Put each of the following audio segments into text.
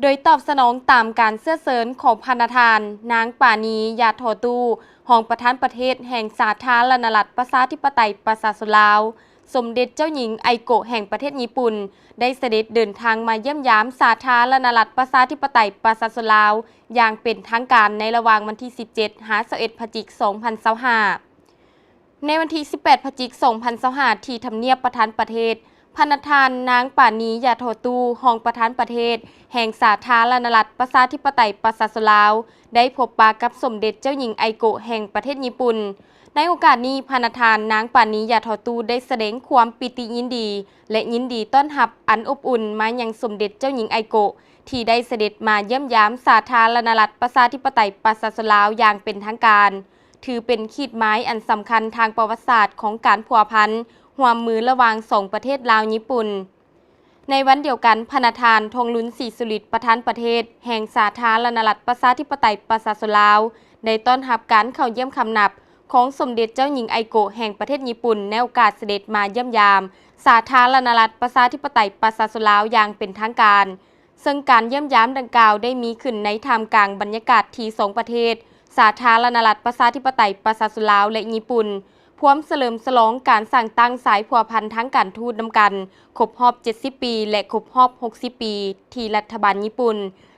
ໂດຍຕອບສະໜອງຕາມການເຊື້ອເຊີນຂອງພະນະທ່ານ ນາງ ປານີ ຢາທໍ່ຕູ້ ຮອງປະທານປະເທດແຫ່ງສາທາລະນະລັດ ປະຊາທິປະໄຕ ປະຊາຊົນລາວ, ສົມເດັດເຈົ້າຍິງ ໄອໂກະ ແຫ່ງປະເທດຍີ່ປຸ່ນ ໄດ້ສະເດັດເດີນທາງມາຢ້ຽມຢາມສາທາລະນະລັດ ປະຊາທິປະໄຕ ປະຊາຊົນລາວ ຢ່າງເປັນທາງການ ໃນລະຫວ່າງວັນທີສິບເຈັດ ຫາ ຊາວເອັດ ພະຈິກ ສອງພັນຊາວຫ້າ. ໃນວັນທີສິບແປດ ພະຈິກ ສອງພັນຊາວຫ້າ ທີ່ທຳນຽບປະທານປະເທດ, ພະນະທ່ານ ນາງ ປານີ ຢາທໍ່ຕູ້ ຮອງປະທານປະເທດແຫ່ງສາທາລະນະລັດ ປະຊາທິປະໄຕ ປະຊາຊົນລາວ ໄດ້ພົບປະກັບສົມເດັດເຈົ້າຍິງ ໄອໂກະ ແຫ່ງປະເທດຍີ່ປຸ່ນ. ໃນໂອກາດນີ້, ພະນະທ່ານ ນາງ ປານີ ຢາທໍ່ຕູ້ ໄດ້ສະແດງຄວາມປີຕິຍິນດີ ແລະ ຍິນດີຕ້ອນຮັບອັນອົບອຸ່ນມາຍັງສົມເດັດເຈົ້າຍິງ ໄອໂກະ ທີ່ໄດ້ສະເດັດມາຢ້ຽມຢາມສາທາລະນະລັດ ປະຊາທິປະໄຕ ປະຊາຊົນລາວ ຢ່າງເປັນທາງການ. ຖືເປັນຂີດໝາຍອັນສຳຄັນທາງປະຫວັດສາດຂອງການພົວພັນຮ່ວມມືລະຫວ່າງສອງປະເທດລາວຍີ່ປຸ່ນ. ໃນວັນດຽວກັນ, ພະນະທ່ານ ທອງລຸນ ສີສຸລິດ ປະທານປະເທດແຫ່ງສາທາລະນະລັດ ປະຊາທິປະໄຕ ປະຊາຊົນລາວ ໄດ້ຕ້ອນຮັບການເຂົ້າຢ້ຽມຄຳນັບຂອງສົມເດັດເຈົ້າຍິງ ໄອໂກະ ແຫ່ງປະເທດຍີ່ປຸ່ນ ໃນໂອກາດສະເດັດມາຢ້ຽມຢາມສາທາລະນະລັດ ປະຊາທິປະໄຕ ປະຊາຊົນລາວ ຢ່າງເປັນທາງການ. ເຊິ່ງການຢ້ຽມຢາມດັ່ງກ່າວໄດ້ມີຂຶ້ນໃນທ່າມກາງບັນຍາກາດທີ່ສອງປະເທດ ສາທາລະນະລັດ ປະຊາທິປະໄຕ ປະຊາຊົນລາວ ແລະ ຍີ່ປຸ່ນ ພວມສະເຫຼີມສະຫຼອງການສ້າງຕັ້ງສາຍພົວພັນທາງການທູດນຳກັນ ຄົບຮອບເຈັດສິບປີ ແລະ ຄົບຮອບຫົກສິບປີ ທີ່ລັດຖະບານຍີ່ປຸ່ນ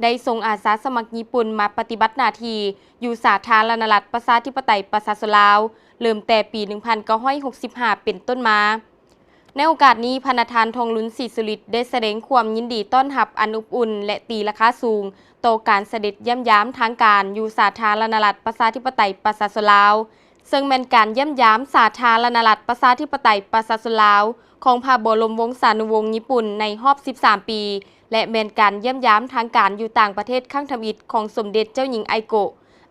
ໄດ້ສົ່ງອາສາສະໝັກຍີ່ປຸ່ນມາປະຕິບັດໜ້າທີ່ຢູ່ສາທາລະນະລັດ ປະຊາທິປະໄຕ ປະຊາຊົນລາວ ເລີ່ມແຕ່ປີໜຶ່ງພັນເກົ້າຮ້ອຍຫົກສິບຫ້າເປັນຕົ້ນມາ. ໃນໂອກາດນີ້, ພະນະທ່ານ ທອງລຸນ ສີສຸລິດ ໄດ້ສະແດງຄວາມຍິນດີຕ້ອນຮັບອັນອົບອຸ່ນ ແລະ ຕີລາຄາສູງຕໍ່ການສະເດັດຢ້ຽມຢາມທາງການຢູ່ສາທາລະນະລັດ ປະຊາທິປະໄຕ ປະຊາຊົນລາວ, ເຊິ່ງແມ່ນການຢ້ຽມຢາມສາທາລະນະລັດ ປະຊາທິປະໄຕ ປະຊາຊົນລາວ ຂອງພະບໍລົມວົງສານຸວົງຍີ່ປຸ່ນໃນຮອບສິບສາມປີ ແລະ ແມ່ນການຢ້ຽມຢາມທາງການຢູ່ຕ່າງປະເທດຄັ້ງທຳອິດຂອງສົມເດັດເຈົ້າຍິງ ໄອໂກະ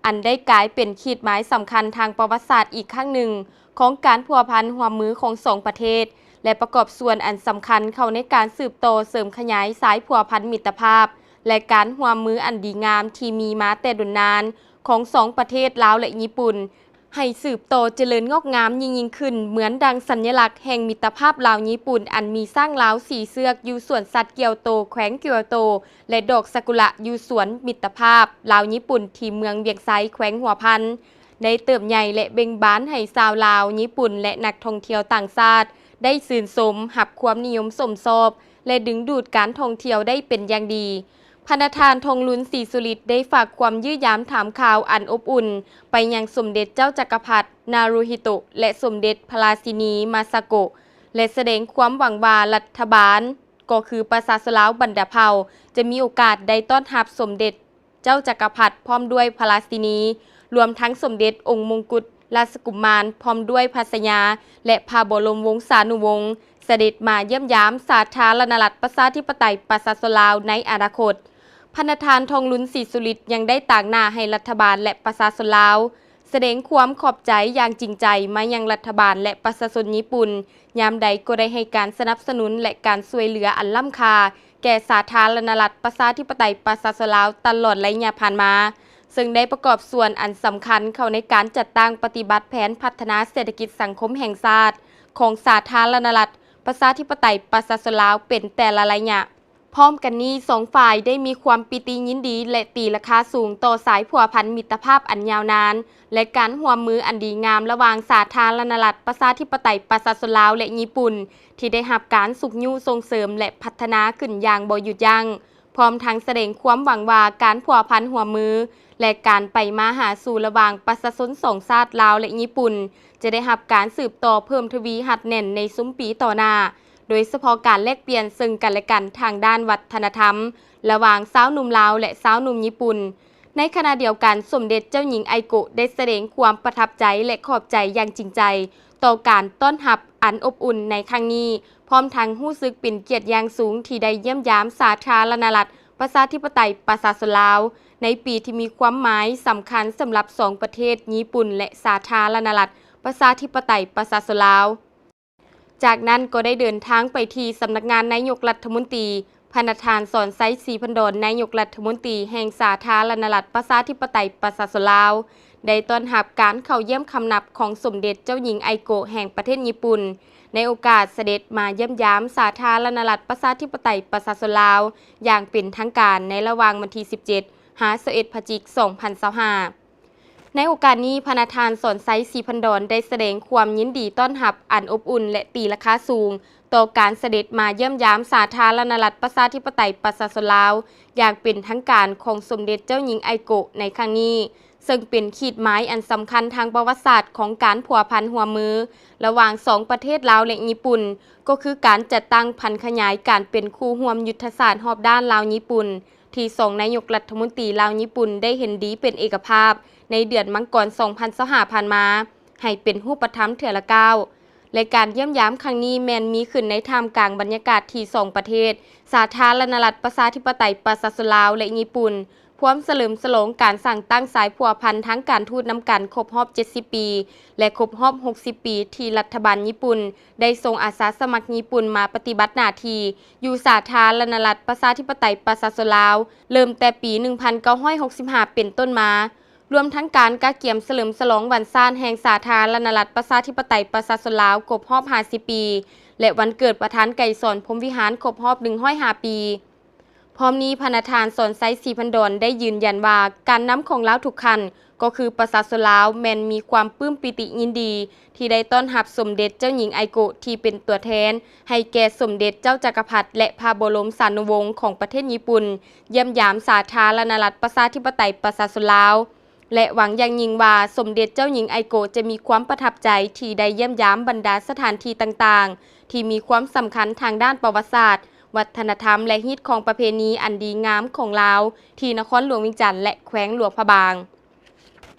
ອັນໄດ້ກາຍເປັນຂີດໝາຍສຳຄັນທາງປະຫວັດສາດອີກຄັ້ງໜຶ່ງຂອງການພົວພັນຮ່ວມມືຂອງສອງປະເທດ ແລະ ປະກອບສ່ວນອັນສຳຄັນເຂົ້າໃນການສືບຕໍ່ເສີມຂະຫຍາຍສາຍພົວພັນມິດຕະພາບ ແລະ ການຮ່ວມມືອັນດີງາມທີ່ມີມາແຕ່ດົນນານຂອງສອງປະເທດລາວ ແລະ ຍີ່ປຸ່ນ ໃຫ້ສືບຕໍ່ຈະເລີນງອກງາມຍິ່ງໆຂຶ້ນ ເໝືອນດັ່ງສັນຍະລັກແຫ່ງມິດຕະພາບລາວຍີ່ປຸ່ນ ອັນມີຊ້າງລາວສີ່ເຊືອກຢູ່ສວນສັດກຽວໂຕ ແຂວງກຽວໂຕ ແລະ ດອກຊາກຸຣະຢູ່ສວນມິດຕະພາບລາວຍີ່ປຸ່ນ ທີ່ເມືອງວຽງໄຊ ແຂວງຫົວພັນ ໄດ້ເຕີບໃຫຍ່ ແລະ ເບັ່ງບານໃຫ້ຊາວລາວ, ຍີ່ປຸ່ນ ແລະ ນັກທ່ອງທ່ຽວຕ່າງຊາດໄດ້ຊື່ນຊົມ, ຮັບຄວາມນິຍົມຊົມຊອບ ແລະ ດຶງດູດການທ່ອງທ່ຽວໄດ້ເປັນຢ່າງດີ. ພະນະທ່ານ ທອງລຸນ ສີສຸລິດ ໄດ້ຝາກຄວາມຢ້ຽມຢາມຖາມຂ່າວອັນອົບອຸ່ນໄປຍັງສົມເດັດເຈົ້າຈັກກະພັດ ນາຣູຮິໂຕະ ແລະ ສົມເດັດພະລາຊິນີ ມາຊາໂກະ ແລະ ສະແດງຄວາມຫວັງວ່າລັດຖະບານ ກໍຄືປະຊາຊົນລາວບັນດາເຜົ່າ ຈະມີໂອກາດໄດ້ຕ້ອນຮັບສົມເດັດເຈົ້າຈັກກະພັດ ພ້ອມດ້ວຍພະລາຊິນີ ລວມທັງສົມເດັດອົງມົງກຸດລາຊະກຸມານ ພ້ອມດ້ວຍພັດຊະຍາ ແລະ ພະບໍລົມວົງສານຸວົງ ສະເດັດມາຢ້ຽມຢາມສາທາລະນະລັດ ປະຊາທິປະໄຕ ປະຊາຊົນລາວໃນອະນາຄົດ. ພະນະທ່ານ ທອງລຸນ ສີສຸລິດ ຍັງໄດ້ຕາງໜ້າໃຫ້ລັດຖະບານ ແລະ ປະຊາຊົນລາວ ສະແດງຄວາມຂອບໃຈຢ່າງຈິງໃຈມາຍັງລັດຖະບານ ແລະ ປະຊາຊົນຍີ່ປຸ່ນ ຍາມໃດກໍໄດ້ໃຫ້ການສະໜັບສະໜູນ ແລະ ການຊ່ວຍເຫຼືອອັນລ້ຳຄ່າແກ່ສາທາລະນະລັດ ປະຊາທິປະໄຕ ປະຊາຊົນລາວ ຕະຫຼອດໄລຍະຜ່ານມາ, ເຊິ່ງໄດ້ປະກອບສ່ວນອັນສຳຄັນເຂົ້າໃນການຈັດຕັ້ງປະຕິບັດແຜນພັດທະນາເສດຖະກິດສັງຄົມແຫ່ງຊາດຂອງສາທາລະນະລັດ ປະຊາທິປະໄຕ ປະຊາຊົນລາວ ເປັນແຕ່ລະໄລຍະ. ພ້ອມກັນນີ້, ສອງຝ່າຍໄດ້ມີຄວາມປີຕິຍິນດີ ແລະ ຕີລາຄາສູງຕໍ່ສາຍພົວພັນມິດຕະພາບອັນຍາວນານ ແລະ ການຮ່ວມມືອັນດີງາມລະຫວ່າງສາທາລະນະລັດ ປະຊາທິປະໄຕ ປະຊາຊົນລາວ ແລະ ຍີ່ປຸ່ນ ທີ່ໄດ້ຮັບການຊຸກຍູ້ສົ່ງເສີມ ແລະ ພັດທະນາຂຶ້ນຢ່າງບໍ່ຢຸດຢັ້ງ, ພ້ອມທັງສະແດງຄວາມຫວັງວ່າການພົວພັນຮ່ວມມື ແລະ ການໄປມາຫາສູ່ລະຫວ່າງປະຊາຊົນສອງຊາດລາວ ແລະ ຍີ່ປຸ່ນ ຈະໄດ້ຮັບການສືບຕໍ່ເພີ່ມທະວີຮັດແໜ້ນໃນຊຸມປີຕໍ່ໜ້າ. ໂດຍສະເພາະການແລກປ່ຽນເຊິ່ງກັນແລະກັນທາງດ້ານວັດທະນະທຳ ລະຫວ່າງຊາວໜຸ່ມລາວ ແລະ ຊາວໜຸ່ມຍີ່ປຸ່ນ. ໃນຂະນະດຽວກັນ, ສົມເດັດເຈົ້າຍິງໄອໂກະ ໄດ້ສະແດງຄວາມປະທັບໃຈ ແລະ ຂອບໃຈຢ່າງຈິງໃຈຕໍ່ການຕ້ອນຮັບອັນອົບອຸ່ນໃນຄັ້ງນີ້, ພ້ອມທັງຮູ້ສຶກເປັນກຽດຢ່າງສູງທີ່ໄດ້ຢ້ຽມຢາມສາທາລະນະລັດ ປະຊາທິປະໄຕ ປະຊາຊົນລາວ ໃນປີທີ່ມີຄວາມໝາຍສຳຄັນສຳລັບສອງປະເທດ ຍີ່ປຸ່ນ ແລະ ສາທາລະນະລັດ ປະຊາທິປະໄຕ ປະຊາຊົນລາວ. ຈາກນັ້ນກໍໄດ້ເດີນທາງໄປທີ່ສຳນັກງານນາຍົກລັດຖະມົນຕີ, ພະນະທ່ານ ສອນໄຊ ສີພັນດອນ ນາຍົກລັດຖະມົນຕີແຫ່ງສາທາລະນະລັດ ປະຊາທິປະໄຕ ປະຊາຊົນລາວ ໄດ້ຕ້ອນຮັບການເຂົ້າຢ້ຽມຄຳນັບຂອງສົມເດັດເຈົ້າຍິງໄອໂກະ ແຫ່ງປະເທດຍີ່ປຸ່ນ. ໃນໂອກາດສະເດັດມາຢ້ຽມຢາມສາທາລະນະລັດປະຊາທິປະໄຕປະຊາຊົນລາວຢ່າງເປັນທາງການ ໃນລະຫວ່າງວັນທີສິບເຈັດ ຫາ ຊາວເອັດ ພະຈິກ ສອງພັນຊາວຫ້າ. ໃນໂອກາດນີ້, ພະນະທ່ານ ສອນໄຊ ສີພັນດອນ ໄດ້ສະແດງຄວາມຍິນດີຕ້ອນຮັບອັນອົບອຸ່ນ ແລະ ຕີລາຄາສູງຕໍ່ການສະເດັດມາຢ້ຽມຢາມສາທາລະນະລັດປະຊາທິປະໄຕປະຊາຊົນລາວຢ່າງເປັນທາງການຂອງສົມເດັດເຈົ້າຍິງໄອໂກະໃນຄັ້ງນີ້, ເຊິ່ງເປັນຂີດໝາຍອັນສຳຄັນທາງປະຫວັດສາດຂອງການພົວພັນຮ່ວມມືລະຫວ່າງສອງປະເທດລາວ ແລະ ຍີ່ປຸ່ນ, ກໍຄືການຈັດຕັ້ງຜັນຂະຫຍາຍການເປັນຄູ່ຮ່ວມຍຸດທະສາດຮອບດ້ານລາວຍີ່ປຸ່ນ ທີ່ສອງນາຍົກລັດຖະມົນຕີລາວຍີ່ປຸ່ນໄດ້ເຫັນດີເປັນເອກະພາບໃນເດືອນມັງກອນ ສອງພັນຊາວຫ້າ ຜ່ານມາ ໃຫ້ເປັນຮູບປະທຳເທື່ອລະກ້າວ ແລະ ການຢ້ຽມຢາມຄັ້ງນີ້ແມ່ນມີຂຶ້ນໃນທ່າມກາງບັນຍາກາດທີ່ສອງປະເທດ ສາທາລະນະລັດປະຊາທິປະໄຕປະຊາຊົນລາວ ແລະ ຍີ່ປຸ່ນ ພວມສະເຫຼີມສະຫຼອງການສ້າງຕັ້ງສາຍພົວພັນທາງການທູດນຳກັນຄົບຮອບເຈັດສິບປີ ແລະ ຄົບຮອບຫົກສິບປີ ທີ່ລັດຖະບານຍີ່ປຸ່ນໄດ້ສົ່ງອາສາສະໝັກຍີ່ປຸ່ນມາປະຕິບັດໜ້າທີ່ຢູ່ສາທາລະນະລັດປະຊາທິປະໄຕປະຊາຊົນລາວ ເລີ່ມແຕ່ປີໜຶ່ງພັນເກົ້າຮ້ອຍຫົກສິບຫ້າເປັນຕົ້ນມາ, ລວມທັງການກະກຽມສະເຫຼີມສະຫຼອງວັນຊາດແຫ່ງສາທາລະນະລັດປະຊາທິປະໄຕປະຊາຊົນລາວຄົບຮອບຫ້າສິບປີ ແລະ ວັນເກີດປະທານໄກສອນ ພົມວິຫານ ຄົບຮອບໜຶ່ງຮ້ອຍຫ້າປີ. ພ້ອມນີ້, ພະນະທ່ານ ສອນໄຊ ສີພັນດອນ ໄດ້ຢືນຢັນວ່າ ການນຳຂອງລາວທຸກຂັ້ນ ກໍຄືປະຊາຊົນລາວແມ່ນມີຄວາມປຶ້ມປີຕິຍິນດີ ທີ່ໄດ້ຕ້ອນຮັບສົມເດັດເຈົ້າຍິງໄອໂກະ ທີ່ເປັນຕົວແທນໃຫ້ແກ່ສົມເດັດເຈົ້າຈັກກະພັດ ແລະ ພະບໍລົມສານຸວົງຂອງປະເທດຍີ່ປຸ່ນ ຢ້ຽມຢາມສາທາລະນະລັດປະຊາທິປະໄຕປະຊາຊົນລາວ ແລະ ຫວັງຢ່າງຍິ່ງວ່າ ສົມເດັດເຈົ້າຍິງໄອໂກະຈະມີຄວາມປະທັບໃຈທີ່ໄດ້ຢ້ຽມຢາມບັນດາສະຖານທີ່ຕ່າງໆ ທີ່ມີຄວາມສຳຄັນທາງດ້ານປະຫວັດສາດ, ວັດທະນະທຳ ແລະ ຮີດຄອງປະເພນີອັນດີງາມຂອງລາວ ທີ່ນະຄອນຫຼວງວຽງຈັນ ແລະ ແຂວງຫຼວງພະບາງ.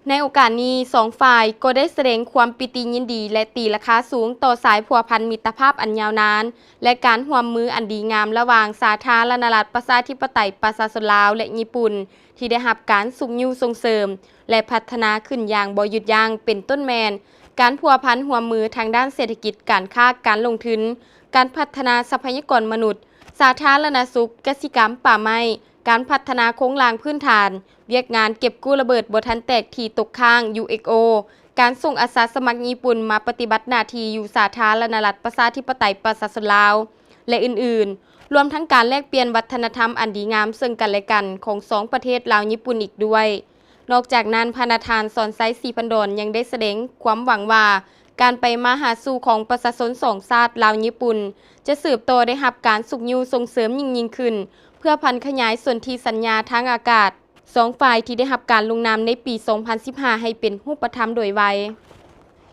ໃນໂອກາດນີ້, ສອງຝ່າຍກໍໄດ້ສະແດງຄວາມປີຕິຍິນດີ ແລະ ຕີລາຄາສູງຕໍ່ສາຍພົວພັນມິດຕະພາບອັນຍາວນານ ແລະ ການຮ່ວມມືອັນດີງາມລະຫວ່າງສາທາລະນະລັດປະຊາທິປະໄຕປະຊາຊົນລາວ ແລະ ຍີ່ປຸ່ນ ທີ່ໄດ້ຮັບການຊຸກຍູ້ສົ່ງເສີມ ແລະ ພັດທະນາຂຶ້ນຢ່າງບໍ່ຢຸດຢັ້ງ, ເປັນຕົ້ນແມ່ນ ການພົວພັນຮ່ວມມືທາງດ້ານເສດຖະກິດ, ການຄ້າ, ການລົງທຶນ, ການພັດທະນາຊັບພະຍາກອນມະນຸດ, ສາທາລະນະສຸກ, ກະສິກຳ, ປ່າໄມ້, ການພັດທະນາໂຄງລ່າງພື້ນຖານ, ວຽກງານເກັບກູ້ລະເບີດບໍ່ທັນແຕກທີ່ຕົກຄ້າງ ຢູເອັຟໂອ, ການສົ່ງອາສາສະໝັກຍີ່ປຸ່ນມາປະຕິບັດໜ້າທີ່ຢູ່ສາທາລະນະລັດປະຊາທິປະໄຕປະຊາຊົນລາວ ແລະ ອື່ນໆ, ລວມທັງການແລກປ່ຽນວັດທະນະທຳອັນດີງາມເຊິ່ງກັນແລະກັນຂອງສອງປະເທດລາວຍີ່ປຸ່ນອີກດ້ວຍ. ນອກຈາກນັ້ນ, ພະນະທ່ານ ສອນໄຊ ສີພັນດອນ ຍັງໄດ້ສະແດງຄວາມຫວັງວ່າ ການໄປມາຫາສູ່ຂອງປະຊາຊົນສອງຊາດລາວຍີ່ປຸ່ນ ຈະສືບຕໍ່ໄດ້ຮັບການຊຸກຍູ້ສົ່ງເສີມຍິ່ງໆຂຶ້ນ ເພື່ອພັນຂະຫຍາຍສົນທິສັນຍາທາງອາກາດ ສອງຝ່າຍທີ່ໄດ້ຮັບການລົງນາມໃນປີສອງພັນສິບຫ້າໃຫ້ເປັນຮູບປະທຳໂດຍໄວ.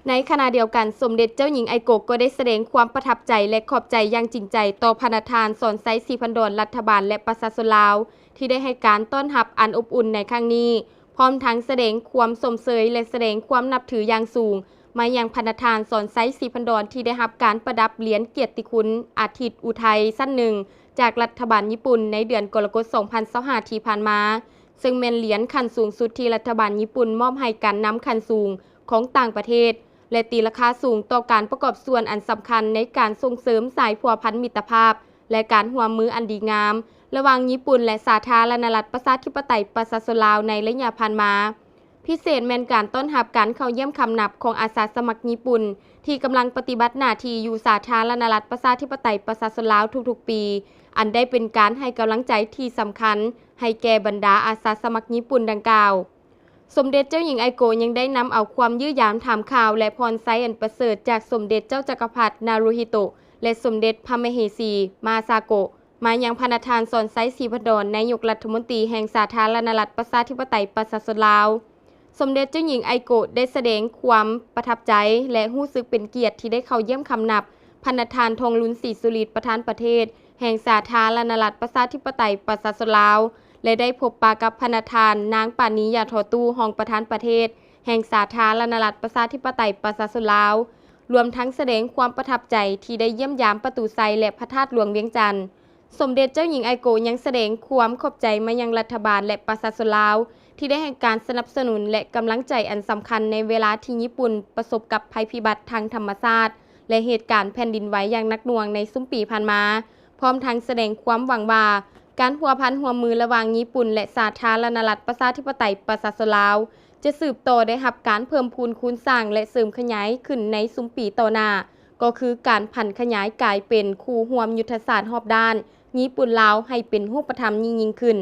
ໃນຂະນະດຽວກັນ, ສົມເດັດເຈົ້າຍິງໄອໂກະກໍໄດ້ສະແດງຄວາມປະທັບໃຈ ແລະ ຂອບໃຈຢ່າງຈິງໃຈຕໍ່ພະນະທ່ານ ສອນໄຊ ສີພັນດອນ, ລັດຖະບານ ແລະ ປະຊາຊົນລາວ ທີ່ໄດ້ໃຫ້ການຕ້ອນຮັບອັນອົບອຸ່ນໃນຄັ້ງນີ້, ພ້ອມທັງສະແດງຄວາມຊົມເຊີຍ ແລະ ສະແດງຄວາມນັບຖືຢ່າງສູງມາຍັງພະນະທ່ານ ສອນໄຊ ສີພັນດອນ ທີ່ໄດ້ຮັບການປະດັບຫຼຽນກຽດຕິຄຸນອາທິດອຸໄທຊັ້ນໜຶ່ງ ຈາກລັດຖະບານຍີ່ປຸ່ນໃນເດືອນກໍລະກົດ ສອງພັນຊາວຫ້າ ທີ່ຜ່ານມາ, ເຊິ່ງແມ່ນຫຼຽນຂັ້ນສູງສຸດທີ່ລັດຖະບານຍີ່ປຸ່ນມອບໃຫ້ການນຳຂັ້ນສູງຂອງຕ່າງປະເທດ ແລະ ຕີລາຄາສູງຕໍ່ການປະກອບສ່ວນອັນສຳຄັນໃນການສົ່ງເສີມສາຍພົວພັນມິດຕະພາບ ແລະ ການຮ່ວມມືອັນດີງາມ ລະຫວ່າງຍີ່ປຸ່ນ ແລະ ສາທາລະນະລັດປະຊາທິປະໄຕປະຊາຊົນລາວໃນໄລຍະຜ່ານມາ. ພິເສດແມ່ນການຕ້ອນຮັບການເຂົ້າຢ້ຽມຄຳນັບຂອງອາສາສະໝັກຍີ່ປຸ່ນ ທີ່ກຳລັງປະຕິບັດໜ້າທີ່ຢູ່ສາທາລະນະລັດປະຊາທິປະໄຕປະຊາຊົນລາວທຸກໆປີ, ອັນໄດ້ເປັນການໃຫ້ກຳລັງໃຈທີ່ສຳຄັນໃຫ້ແກ່ບັນດາອາສາສະໝັກຍີ່ປຸ່ນດັ່ງກ່າວ. ສົມເດັດເຈົ້າຍິງໄອໂກະຍັງໄດ້ນຳເອົາຄວາມຢ້ຽມຢາມຖາມຂ່າວ ແລະ ພອນໄຊອັນປະເສີດຈາກສົມເດັດເຈົ້າຈັກກະພັດນາຣູຮິໂຕະ ແລະ ສົມເດັດພະມະເຫສີມາຊາໂກະ ມາຍັງພະນະທ່ານ ສອນໄຊ ສີພັນດອນ ນາຍົກລັດຖະມົນຕີແຫ່ງສາທາລະນະລັດປະຊາທິປະໄຕປະຊາຊົນລາວ. ສົມເດັດເຈົ້າຍິງໄອໂກະໄດ້ສະແດງຄວາມປະທັບໃຈ ແລະ ຮູ້ສຶກເປັນກຽດທີ່ໄດ້ເຂົ້າຢ້ຽມຄຳນັບ ພະນະທ່ານ ທອງລຸນ ສີສຸລິດ ປະທານປະເທດແຫ່ງສາທາລະນະລັດປະຊາທິປະໄຕປະຊາຊົນລາວ ແລະ ໄດ້ພົບປະກັບພະນະທ່ານ ນາງ ປານີ ຢາທໍ່ຕູ້ ຮອງປະທານປະເທດແຫ່ງສາທາລະນະລັດປະຊາທິປະໄຕປະຊາຊົນລາວ, ລວມທັງສະແດງຄວາມປະທັບໃຈທີ່ໄດ້ຢ້ຽມຢາມປະຕູໄຊ ແລະ ພະທາດຫຼວງວຽງຈັນ. ສົມເດັດເຈົ້າຍິງໄອໂກະຍັງສະແດງຄວາມຂອບໃຈມາຍັງລັດຖະບານ ແລະ ປະຊາຊົນລາວ ທີ່ໄດ້ໃຫ້ການສະໜັບສະໜູນ ແລະ ກຳລັງໃຈອັນສຳຄັນໃນເວລາທີ່ຍີ່ປຸ່ນປະສົບກັບໄພພິບັດທາງທຳມະຊາດ ແລະ ເຫດການແຜ່ນດິນໄຫວຢ່າງໜັກໜ່ວງໃນຊຸມປີຜ່ານມາ, ພ້ອມທັງສະແດງຄວາມຫວັງວ່າ ການພົວພັນຮ່ວມມືລະຫວ່າງຍີ່ປຸ່ນ ແລະ ສາທາລະນະລັດປະຊາທິປະໄຕປະຊາຊົນລາວ ຈະສືບຕໍ່ໄດ້ຮັບການເພີ່ມພູນຄູນສ້າງ ແລະ ເສີມຂະຫຍາຍຂຶ້ນໃນຊຸມປີຕໍ່ໜ້າ, ກໍຄືການຜັນຂະຫຍາຍກາຍເປັນຄູ່ຮ່ວມຍຸດທະສາດຮອບດ້ານຍີ່ປຸ່ນ-ລາວ ໃຫ້ເປັນຮູບປະທຳຍິ່ງໆຂຶ້ນ.